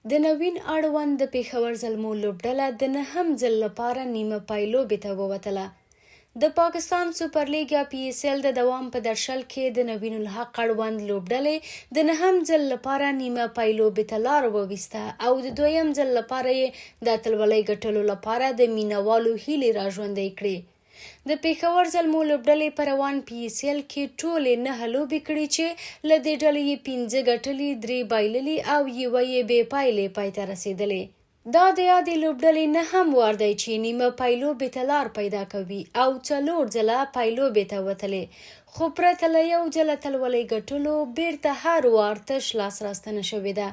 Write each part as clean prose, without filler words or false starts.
د نوین اړوند د پېښور زلمو لوبډله د نهم ځل لپاره نیمه پایلوبې ته ووتله. د پاکستان سوپر لیګ یا پي ایس ایل د دوام په درشل کې د نوین الحق اړوند لوبډلې د نهم ځل لپاره نیمه پایلوبې ته لار وویسته او د دویم ځل لپاره یې د اتلولۍ ګټلو لپاره د مینوالو هیلې راژوندۍ کړې. د پېښور زلمو لوبډلې په روان پي ایس ایل کې ټولې نهه لوبې کړي چې له دې ډلې یې پنځه ګټلي، درې بایللي او یوه یې بې پایلې پای ته رسېدلې. دا د یادې لوبډلې نهم وار دی چې نیمه پایلوبې ته لار پیدا کوي او څلور ځله پایلوبې ته وتلې، خو پرته له یو ځل اتلولۍ ګټلو بېرته هر وار تش لاس راستنه شوې ده.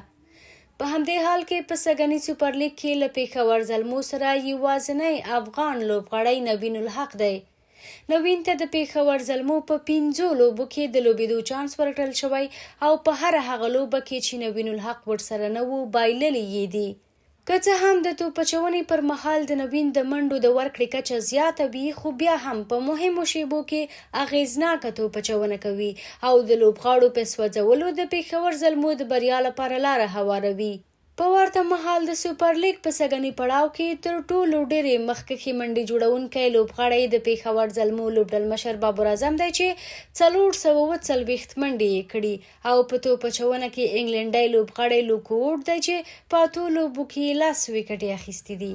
په همدې حال کې په سږني سوپر لیګ کې له پېښور زلمو سره یوازنی افغان لوبغاړی نوین الحق دی. نوین ته د پېښور زلمو په پنځو لوبو کې د لوبېدو چانس ورکړل شوی او په هره هغه لوبه کې چې نوین الحق ورسره نه و، بایللې یې دي. که څه هم د توپ اچونې پر مهال د نوین د منډو د ورکړې کچه زیاته وي، خو بیا هم په مهمو شېبو کې اغېزناکه توپ اچونه کوي او د لوبغاړو په سوځولو د پېښور زلمو د بریا لپاره لاره هواروي. په ورته مهال د سوپر لیګ په سږني پړاو کې تر ټولو ډېرې مخکښې منډې جوړونکی لوبغاړی د پېښور زلمو لوبډلمشر بابر اعظم دی چې 447 منډې یې کړي او په توپ اچونه کې انګلینډی لوبغاړی لوکووډ دی چې په اتو لوبو کې یې لس ویکټې اخیستې دي.